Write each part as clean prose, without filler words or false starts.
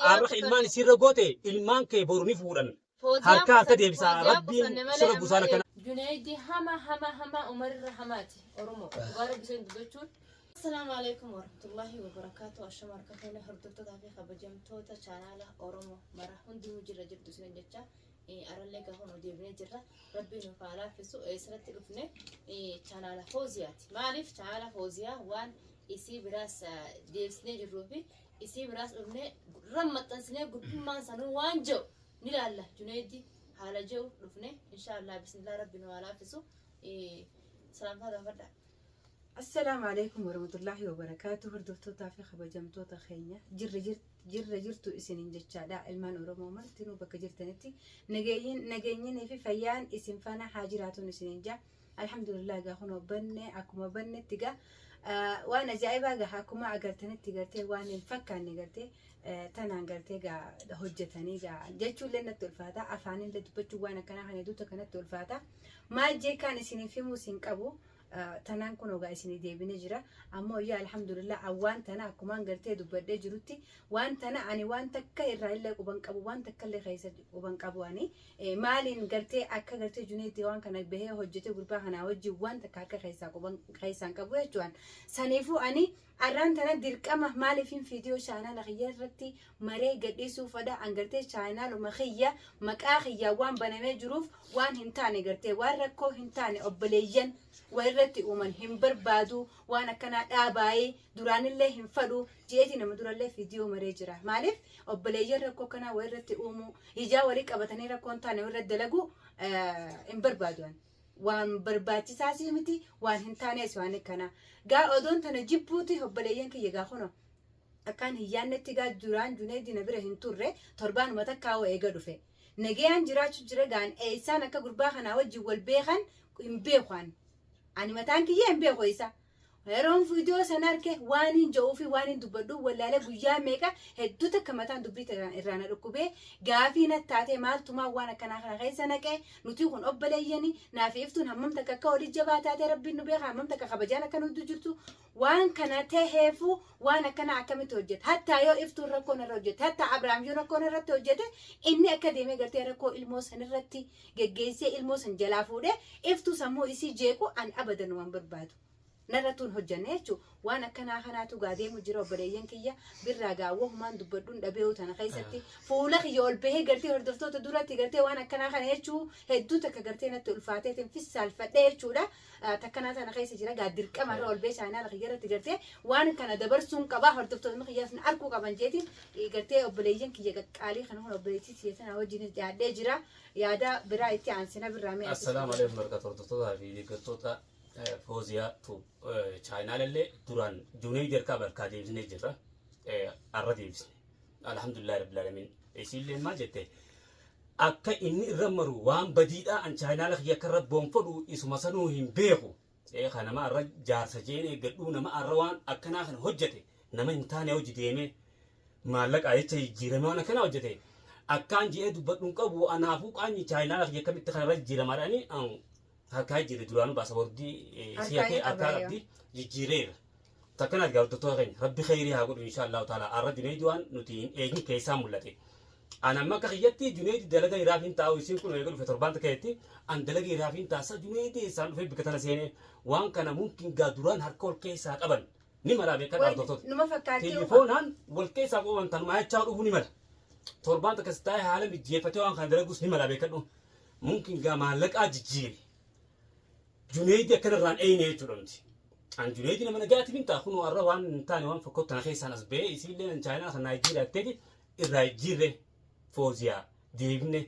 Arra ilmaan isirra goote, ilmaan kee boru ni fuudhan. Harka harka deebisaa, Rabbiin sirra busaan akkana. Junaidi hama hama hama Umarirra hamaati Oromoo dhugaa Rabbi isin dubbachuun. Assalaamu alaikum warahmatullahi wabarakaatu. Ashama harka fuune, hordoftootaa fi kabajamtoota chaanaala Oromoo mara hundinuu, jirra jirtu isin jecha. Arallee gaafa nu deebinee jirra. Rabbiin nuuf haa laaffisu. Eessatti dhufne? Chaanaala Fooziyaati. Maaliif chaanaala Fooziyaa? Waan isii biraas deebisnee jirruu fi isii biraas dhufnee rammaxxansinee gurbummaan sanuu waan jiru ni laalla. Junaidi haala jiru dhufne, inshaallah, bismillah, Rabbi nu haa laaffisu. Salaamtaa gaafadha. Assalaamu alaikum warahmatullahi wabarakaatu. Hordoftootaa fi kabajamtoota keenya, jirra jirra jirtu isiniin jechaadha. Ilmaan Oromoo martinuu bakka jirtanitti nageenyinii fi fayyaan isin faana haa jiraatuun isiniin jaa. Alhamdulillah, gaa kunoo banne, akkuma bannetti gaa waan ajaa'ibaa gaa akkuma agartanitti gartee waan hin fakkaanne gartee tanaan gartee gaa hojjetanii gaa jechuullee natti ulfaata, afaanillee dubbachuu waan akkanaa kana hedduutu kanatti ulfaata. Maal jeekaan isiniif himuus hin qabu. Tanaan kun ogaa isinii deebine jira. Ammoo iyyaa, alhamdulillah, waan tana akkumaan gartee dubbadhee jirutti, waan tana ani waan takka irraa illee quban qabu, waan takka illee keessa quban qabu. Ani maaliin gartee akka gartee Juneetti waan kana bahee hojjete gurbaa kanaa wajjin waan takka harka keessaa quban keessaan qabu jechuudhaan. Saniifuu ani arraan tana dirqama maaliifin viidiyoo chaanaala kiyya irratti maree gadhiisuu fedha? An gartee chaanaaluma kiyya maqaa kiyyaa waan banamee jiruuf, waan hin taane gartee waan rakkoo hin taane obboleeyyan walirratti uuman hin barbaadu. Waan akkanaa dhaabaayee duraanillee hin fadhu ji'eetii nama durallee viidiyoo maree jira. Maaliif obboleeyyan rakkoo akkanaa walirratti uumuu, ijaa walii qabatanii rakkoo hin taane walirratti dalaguu hin barbaadu ani. Waan barbaachisaas miti, waan hin taanes waan akkanaa. Gaa odoon tana jibbuuti, obboleeyyan kiyya, gaa kunoo akkaan hin yaannetti gaa duraan Juneedi na bira hin turre, torbaanuma takkaa hoo eega dhufe. Nagayaan jiraachuu jira. Gaan eessaan akka gurbaa kanaa wajjin wal beekan hin beeku ani. Ani mataan kiyya hin beeku isa. Yeroon viidiyoo sana arge waan hin jedhuu fi waan hin dubbadhu wallaalee. Guyyaa meeqa hedduu takka mataan dubbii irraa na dhukkubee, gaafii na taatee, maaltumaa waan akkanaa kana keessa naqee? Nuti kun obboleeyyani naafi Iftuun hammam takka akka walii jabaa taatee Rabbiin nu beeka, hammam takka kabajaan akka nuti jirtu. Waan kana taheefu waan akkanaa akkamitti hojjeta? Hattaa yoo Iftuun rakkoo narra hojjete, hattaa Abrahaam yoo rakkoo narratti hojjete, inni akka deemee gartee rakkoo ilmoo sanirratti geggeessee ilmoo san jalaa fuudhee Iftuu sammuu isii jeequ an abadan waan barbaadu. Narrattuun hojjanne jechuun waan akkanaa kanaatu gaa deemu jira. Obboleeyyan kiyya birraa gaa wahumaan dubbadhuun dhabee'uu tana keessatti fuula kiyya ol bahee gartee hordoftoota duratti gartee waan akkanaa kana jechuu hedduu takka gartee natti ulfaateetiin fissaalfadhee jechuudha. Takkanaa tana keessa jira. Gaa dirqama irra ol bahee chaanaala kiyya irratti gartee waan kana dabarsuun qabaa, hordoftoonni kiyyaas na arguu qaban jeetiin gartee obboleeyyan kiyya qaqqaalii kana kun obboleettii tiyya tana wajjin dhiyaadhee jira. Yaada biraa itti aansina birraa mee. Assalaamu alaikum warahmatullahi, hordoftoota fi deeggartoota Fooziyaa Tube chaanaalallee duraan Junayd harkaa barkaa deebisnee jirra. Arra deebisne. Alhamdulillah rabbil alamin. Isiillee maal jette? Akka inni irra maru waan badiidhaa an chaanaala kiyya akka irra boonfadhu isuma sanuu hin beeku. Ka nama arra jaarsa jeen eeggadhuu, nama arra waan akkanaa kana hojjete, nama hin taane hojii deemee maallaqaa jecha jijjiirame waan akkanaa hojjete. Akkaan je'ee dubbadhu hin qabu. Anaafuu qaanyi chaanaala kiyya akkamitti kanarra jijjiiramaadhaani harkaa jijjiire. Duraanuu baasabordii siyatee harkaa qabdi, jijjiireera. Takkanaati gaa, hordoftoota keenya, Rabbi khayrii haa godhu insha Allahu taala. Arra Junaidi waan nuti hin eegin keessaa mul'ate. An amma akka kiyyatti Junaidi dalaga iraaf hin taa'u. Isiin kun eega dhufe torbaan takka jetti. An dalaga iraaf hin taasa. Junaidi isaan dhufee bikka tana seenee waan kana mumkin gaa duraan harka ol keessaa qaban ni mala beekadha, hordoftoota. Numa fakkaatee. Telefoonaan wal keessaa qaban tanumaa jechaa dhufuu ni mala. Torbaan takka si taa'ee haala mijjeeffatee waan kana dalaguus ni mala beekadhu. Mumkin gaa maallaqaa jijjiire. Juneedi akkanarraan eeyne jechuudha nuti. An Juneedi nama nagaati mintaa kunoo arra waan hin taane waan fakkoot tana keessaan as ba'ee isiillee nan Chaayinaa kan Naayijeeriyaa ta'e irraa jijjiirre. Fooziyaa deebine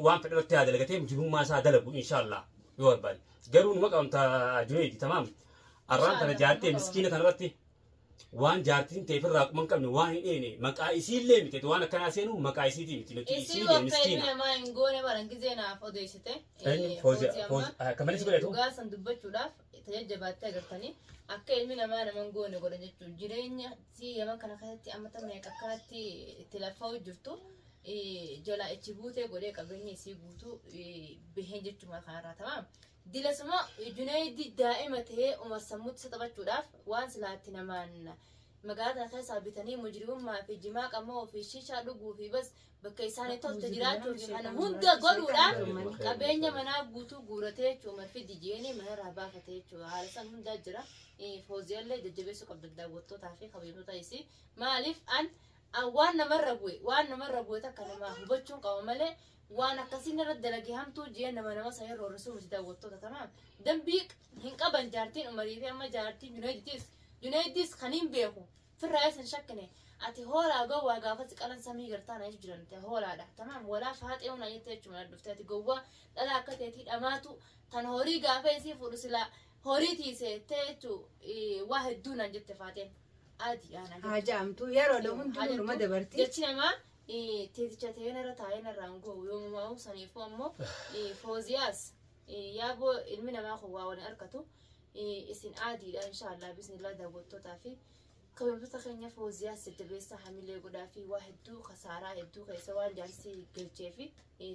waan fedhe irratti haa dalagatee mujrimummaa isaa dalagu inshaallah yoo barbaade. Garuu numa qabamta Juneedi, tamaam. Arraan tana jaartee miskiina tanarratti waan jaartiin ta'e ofirraa quban qabne, waan hin eene, maqaa isiillee miti, waan akkanaa seenu maqaa isiitii miti, nuti Isii isiillee wakka ilmi miskiina. namaa hin goone baran gizee naaf odeessite. Eenyu? Fooziyaa. Akka malee si godhatu? Dhugaa san dubbachuudhaaf tajajjabaattee agartanii akka ilmi namaa nama hin goone godhan jechuudha. Jireenya si Yaman kana keessatti amata meeqa akkanatti itti laffa'u jirtu jalaa ichi buutee godhee qabeenya isii guutuu baheen jechuudha kanarraa, tamaam. Dilasuma Junaidi daa'ima ta'ee Umar sammuutti isa taphachuudhaaf waan silaatti namaan Magaalaa tana keessaa bitanii mujrimummaa fi jimaa qamoo fi shishaa dhuguu fi bas bakka isaanii tolte jiraachuu fi kana hunda godhuudhaan qabeenya manaa guutuu guuratee jechuudha. Umar fidi jeeni manarraa baafate jechuudha. Haala san hundaa jira. Fooziyallee jajjabeessuu qabda daawwattootaa fi kabajamtoota isii. Maaliif an waan namarra bu'e, waan namarra bu'e takka namaa hubachuun qaba malee waan akkasii narra dalage hamtuu jee nama nama san irra horrisuu miti daawwattoota tamaam. Dambii hin qaban jaartiin Umarii fi amma jaartiin Junayditis. Junaydis kan hin beeku firraa isa hin shakkine. Ati hoolaa gowwaa gaafa si qalan samii gartaa na jechu jiran hoolaadha tamaam. Walaa faaxee huna jette jechuudha dhufte ati gowwaa dhala akka teetii dhamaatu tan horii gaafa isii fuudhu silaa horii tiise jechuu waa hedduu naan jette faaxeen adii aanaa Haa ja'amtu yeroodha hundinuu numa dabarti. Jechi namaa teeticha ta'ee narra taa'ee narraan ga'u yoomumaa saniifuu ammoo Fooziyaas yaaboo ilmi namaa kun waa waliin argatu isin aadiidha inshaallah bismillah. Daawwattootaa fi kabajamtoota keenya, Fooziyaas jajjabeessa, hamilee godhaa fi waa hedduu kasaaraa hedduu keessa waan jaarsi galchee fi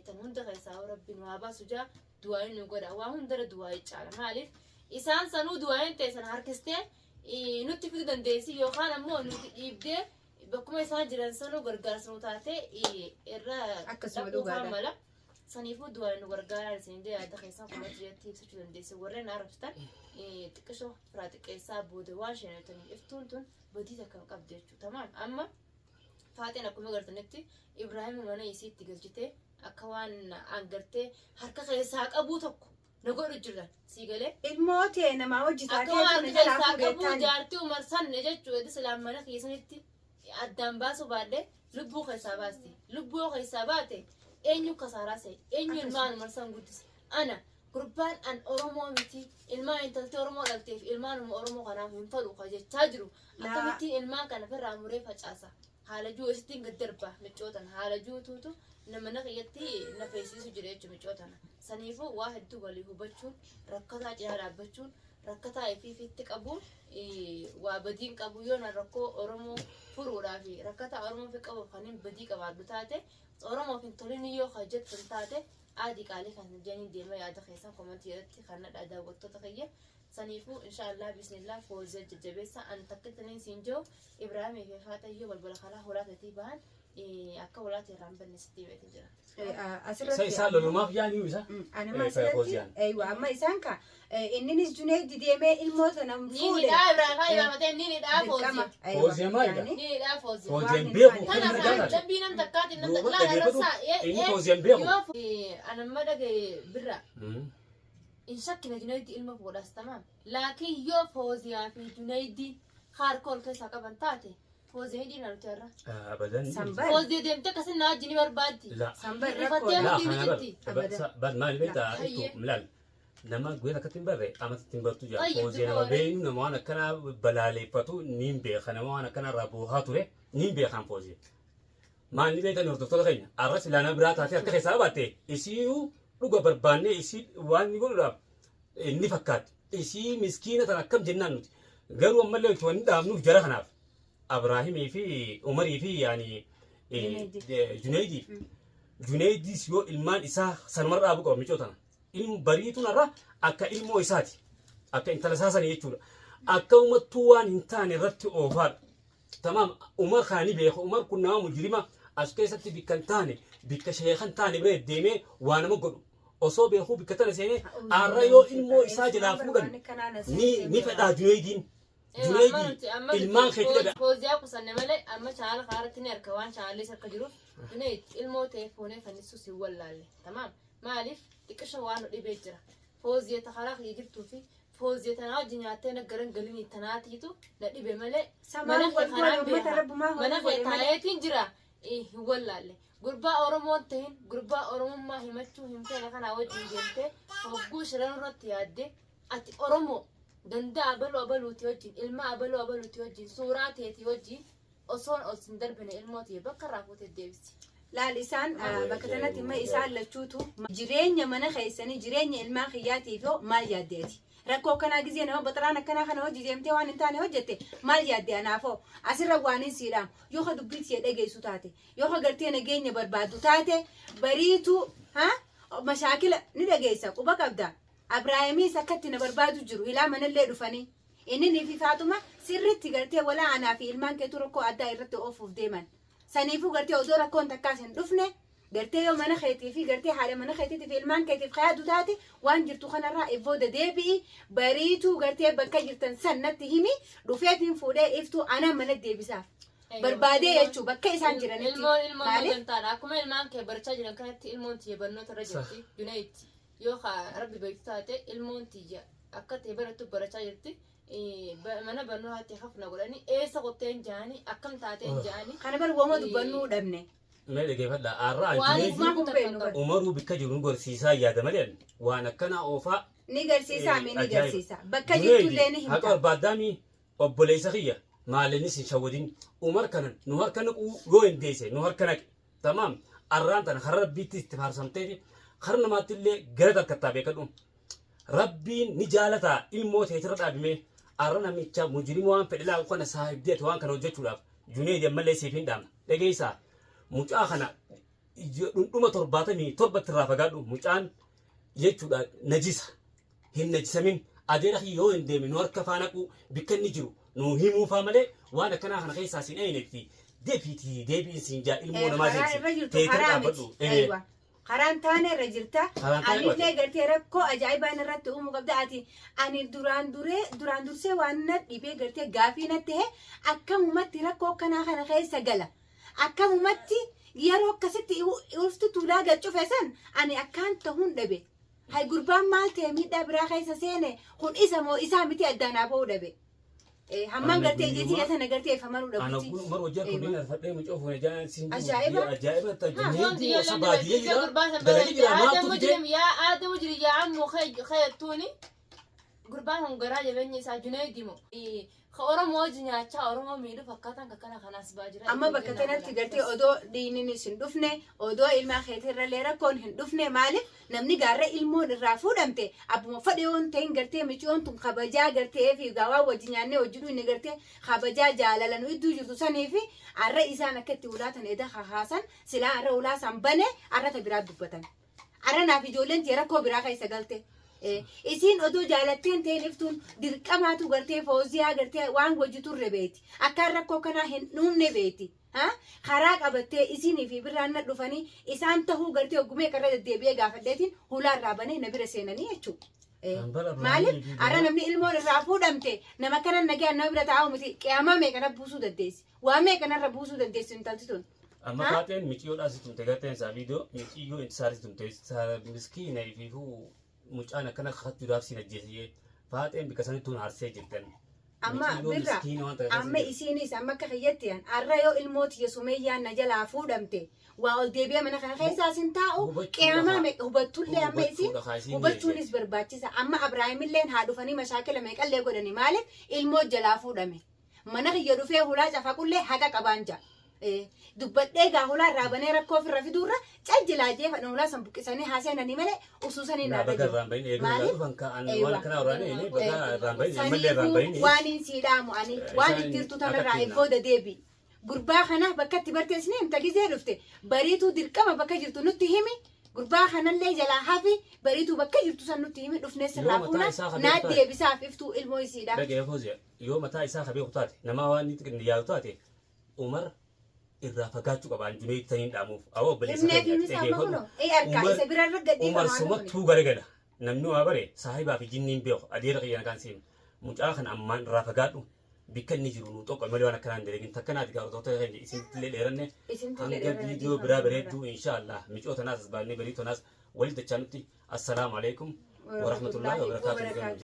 tan hunda keessaa rabbiin waa baasu jaa du'aayin nu godha. Waa hundarra du'aayi caala. Maaliif isaan sanuu du'aayin ta'e sana harkistee nutti fiduu dandeessi yookaan ammoo nuti dhiibdee bakkuma isaan jiran sanuu gargaarsa nu taate irra Akkasuma dhaquu dhugaadha. mala. Saniifuu du'aan nu gargaaraa isin illee yaada keessan kuma jireetti ibsachuu dandeessu. Warreen arrabsitan xiqqishoo firaa xiqqeessaa booda waan shanatanii iftuun tun badii takka hin qabdu jechuudha. Tamaam amma faaxeen akkuma gartanitti Ibraahim mana isiitti galchite akka waan angartee harka keessaa qabuu tokko na godhu jiran sii galee. Ilmoo ta'e namaa hojii Akka taatee waan tuna harka jalaa keessaa qabuu fuudhettaan. jaartii Umar sanne jechuudha. Silaan mana keessanitti addaan baasuu baadhee lubbuu keessaa baasti. Lubbuu keessaa baate eenyu kasaaraa se'e? Eenyu ilmaan Umar san guddise? Ana gurbaan an Oromoo miti, ilmaan intalti Oromoo dhalteef ilmaan Oromoo kanaaf hin fadhu ka jechaa jiru. Akkamittiin ilmaan kana ofirraa muree facaasa? Haala juu isittiin gad darba miccootan haala juutuutu nama na kiyyatti na feesisu jira jechuudha miccootana. Saniifuu waa hedduu walii hubachuun, rakkataa cinaa dhaabbachuun, rakkataa ifiifitti qabuun waa badiin qabu. Yoo na rakkoo Oromoo furuudhaa fi rakkataa Oromoo fi qabuuf kan hin badii qabaadhu taate, Oromoof hin tolin yoo ka jettan taate, aadii qaalii kan janiin deema yaada keessan komantii irratti kan nadhaa daawwattoota kiyya. Saniifuu inshaallah bismillah Foozee jajjabeessa an takkitaniin siin jiru Ibraahimii fi Faaxayyoo balbala karaa hoolaa ta'etii bahan akka hoolaa irraa hin banne sitti himeetiin jira. Isa Asirratti isaan lolumaaf yaaniyu isa. Anama asirratti Fooziyaan. Eeywa amma isaan ka inninis Junayd deemee ilmoo sana Ni fuudhe. hidhaa Ibraahim faa Ibraahim ni hidhaa Dirqama. Foozee. Eeywa. Fooziyaa maalidha? Yaani, Ni hidhaa Foozee. Fooziyaan Waan beeku. hin Tana taane. afaan dambii nam takkaatiin nam Duuba laala dhaggeeffatu rabsaa. inni Fooziyaan beeku. Yoo anamma dhagaye birra in shakkina Junaydi ilma fuudhas tamaam. Laakiin yoo Fooziyaa fi Junaydi harka ol keessaa qaban taate Fooziyaan hidhiin nuti irra. Abadan. Sanbar. Fooziyee deemtee akkasin na wajjin ni barbaaddi. La. Sanbar Rifattee rakkoodha. La miti kana miti. bar. Bar maali beektaa Hayyee. ittu milaal. Nama guyyaa akkatti hin barre amatatti hin bartu jira. Tayyib, Fooziyee nama duboore. beeynu, nama waan akkanaa balaaleeffatu niin beeka, nama waan akkanaa irraa boohaa ture niin beekan Fooziyee. Maal ni beektan hordoftoota keenya arra silaana biraa taatee harka keessaa baatte isiiyu dhuga barbaannee isii waan ni godhuudhaaf ni fakkaatti. Isii miskiina tan akkam jennaan nuti. Garuu ammallee wanti wanni dhaabnuuf jara kanaaf Abraahimii fi Umarii fi yaani Juneydiif. Juneydiis yoo ilmaan isaa sanumarra dhaabuu qaba micoo tana. Ilmu bariituun irra akka ilmoo isaati. Akka intala isaa sanii jechuudha. Akka uummattuu waan hin taane irratti oofaadha. Tamaam Umar kana ni beeka. Umar kun nama mujrima as keessatti bikka hin taane, bikka sheekan taane bira deemee waa nama godhu. Osoo beekuu bikka tana seenee arra yoo ilmoo isaa jalaa fuudhan ni fedhaa Juneydiin. Juneydi ilmaan keetti dhabe. Fooziyaa qusanne malee amma chaanala kanarratti ni arga waan chaanalli harka jiruuf Junayd ilmoo ta'e fuunee fannisuu si wallaalle. Tamaam maaliif xiqqisha waan nu dhibee jira. Fooziyaa ta karaa kiyya jirtuu fi Fooziyaa tanaa wajji nyaattee na garan galinii tanaatiitu na dhibe malee Samaan mana kee wal godhe karaan uummata beeka. rabbumaa Mana horii kee godhe malee. taa'eetiin jira hin wallaalle. Gurbaa Oromoon tahin gurbaa Oromummaa himachuu hin feene kanaa wajjin deemtee hogguu shiran irratti yaadde ati Oromoo danda'a abaluu abaluuti wajjin ilma abaluu abaluuti wajjin suuraa teetii wajjin osoon ol sin darbine ilmoo ta'e bakka irraa fuutee deebisi. Laal isaan bakka kanatti immoo isaan lachuutu jireenya mana keessanii jireenya ilmaan kiyyaatiif yoo maal yaaddeeti? Rakkoo akkanaa gizee nama baxaraan akkanaa kana hojii deemtee waan hin taane hojjette maal yaadde? Anaafoo asirra waan hin siidhaamu yoo ka dubbii tiyya dhageessu taate, yoo ka gartee nageenya barbaaddu taate, bariitu ha mashaakila ni dhageessa quba qabda. Abrahaamiis akkatti na barbaadu jiru hilaa manallee dhufanii inni ni fi Faaxuma Sirriitti gartee walaa anaa fi ilmaan keetu rakkoo addaa irratti oofuuf deeman. Saniifuu gartee odoo rakkoon takkaas hin dhufne gartee yoo mana keetii fi gartee haadha mana keetiitii fi ilmaan keetiif kayaadu taate waan jirtu kanarraa ibbooda deebi'i bariituu gartee bakka jirtan san natti himi dhufeetiin fuudhee iftuu anaan mana deebisaaf. Barbaadee jechuu bakka isaan jiranitti. Ilmoon ilmoon Maaliif? magantaadha. Akkuma ilmaan kee barachaa jiran kanatti ilmoon tiyya barnoota irra jirti. Junayitti yoo rabbi beektu taate ilmoon tiyya akka ta'e barattu barachaa jirti. Mana barnootaatti hafna godhanii eessa qotteen jaanii akkam taateen jaanii. Kana bar wooma dubbannuu dhabne. Mee dhaggeeffadha. Har'a Waan Junaydii Ismaan kun beeknu bar. Umaruu bikka jiru nu gorsiisaa yaada malee waan akkanaa oofaa. Ni garsiisaa mee ni Ajaa'iba. garsiisa. Bakka jirtullee ni Haqa himta. barbaaddaami obboleessa kiyya maalinnis hin shawwadin. Umar kanan nu harka naquu yoo hin deesse nu harka naqe. Tamaam arraan tana har'a rabbiitti itti faarsamteeti har'a namaatti illee gara tarkattaa beekadhu. Rabbiin ni jaalataa ilmoo teetirra dhaabime arra namicha mujrimaa waan fedhe laalu kana saahibdeet waan kana hojjechuudhaaf Junayd ammallee siif hin dhaamna. Dhageessaa mucaa kana dhundhuma 77 irraa fagaadhu mucaan jechuudha najisa. Hin najisamin adeera kiyya yoo hin deemne nu harka faa naquu bikka inni jiru nu himuufaa malee waan akkanaa kana keessaa siin eenyetti deebiitii deebiin siin jaa ilmoo namaa Karaa irra deebisi jirtu teetirra karaa miti. dhaabbadhu. Aywa. Karaan taane irra jirta. Karaan taane Anillee qabate. gartee rakkoo ajaa'ibaan irratti uumuu qabda. Ati ani duraan duree duraan dursee waan na dhibee gartee gaafii natti ta'e akkamumatti rakkoo kanaa kana keessa gala. Akkamumatti yeroo akkasitti ulfti tuulaa gad cufe san ani akkaan ta'uun dhabe. Hay gurbaan maal ta'e miidhaa biraa keessa seene kun isa moo isaa miti addaan haa ba'uu dhabe. Hammaan Ana gartee guyyuma- ijji sana gartee ifamanuu Ana dhabutti. kun Umar hojii akka hin arfadhee mucoo fuune jaan siin jiru. Ajaa'iba. Ajaa'iba Ilmoon Junaydii tiyya osoo illee baadiyyaa jira jira gurbaa san dalagee jira aadaa maaltu fide mujrim yaa aadaa mujrim yaa ammoo kayattuuni gurbaan kun garaa jabeenya isaa Junaydii moo ka Oromoo hojii nyaachaa Oromoo miidhu fakkaataan kakkana kanaas baa jira. Amma bakka kanatti gartee odoo diininis hin dhufne odoo ilmaa keetirrallee rakkoon hin dhufne maaliif namni gaarra ilmoon irraa fuudhamte abbuma fedhe yoon ta'in gartee miciyoon tun kabajaa gartee fi gaawaa wajji nyaannee wajji dhuyne gartee kabajaa jaalala nu iddoo jirtu sanii fi arra isaan akka itti ulaatan eda kakaasan silaa arra ulaasan bane arra ta biraa dubbatan. Arra naaf ijoolleen tiyya rakkoo biraa keessa galte. Isiin odoo jaalatteen ta'in iftuun dirqamaatu gartee fooziyaa gartee waan wajji turre beeti. Akkaan rakkoo kanaa hin dhuumne beeti. Karaa qabattee isinii fi birraan na dhufanii isaan tahuu gartee oggumee qarra deddeebi'ee gaafadheetiin hulaa irraa banee na bira seenanii jechuudha. Hambala Maaliif Ibraahimii fi arra namni ilmoon irraa fuudhamte nama kanan nagaan nama bira taa'u miti qiyaamaa meeqana buusuu dandeessi. Waa meeqanarra buusuu dandeessi intalti tun. Amma faaxeen miciyyoodhaa si tumte garteen isaa viidiyoo miiciyyoo intisaar si tumte miskiina fi mucaan akkana kakachuudhaaf si ajjeesiyee faaxeen bikka sanitti tun arsee jirtan. Amma Miciyyoo birra miskiina waan ta'eef amma isiinis amma akka kiyyatti an arra yoo ilmoo tiyya sumeeyyaan na jalaa fuudhamte waa ol deebi'ee mana kana keessaa sin taa'u Hubachuudha qiyaamaa haa. meeqa hubattullee amma isiin Hubachuudha haa isiin hubachuunis barbaachisa amma Abrahaamilleen haa dhufanii mashaakila meeqallee godhani maaliif ilmoo jalaa fuudhame mana kiyya dhufee hulaa cafaqullee haqa qabaan ja'a. Dubbadhee gaa hulaa irraa banee rakkoo ofirra fiduurra cajjilaa jee fadhan hulaa san buqqisanii haaseenanii malee usuusanii Naa narra baga jiru. irraan bahin eeguu Maaliif? dhufan ka'an Eeywa. waan akkanaa waraanee baga irraan bahin ammallee irraan Saniifuu bahin. waan hin siidhaamu ani waan Isaan itti hirtu akka tanarraa kenna. ibbooda deebi. Gurbaa kana bakka itti bartees ni himta gizee dhufte bariituu dirqama bakka jirtu nutti himi gurbaa kanallee jalaa hafi bariituu bakka jirtu san nutti himi dhufnee sirraa Yoo mataa fuuna isaa naa kabeeku taate. deebisaaf iftuu ilmoo isiidha. Dhagee Fooziya yoo mataa isaa kabeeku taate namaa waan inni yaadu taate Umar irraa fagaachuu qaba Junayd taniin dhaamuuf. Awwa obboleessa Himnee fi keenya himni isaa amma dhaggeeffadhu. kunoo ee harkaa isa bira irra gadhiifama Umar waan sumattuu garagala. Namni waa bare saahibaa fi jinniin beeku adeera kiyya nagaan seenu. Mucaa kana ammaan irraa fagaadhu. Bikka inni jiru nu xoqqo malee waan akkanaa hin dalagin. Takkanaati gaa hordoftoota keenya isintillee dheeranne Isintillee hanga dheeranne viidiyoo biraa bareedduu inshaallah micoo tanaas as baannee barii tanaas walitti dachaa nutti assalaamu alaikum warahmatullaahi wabarakaatuh.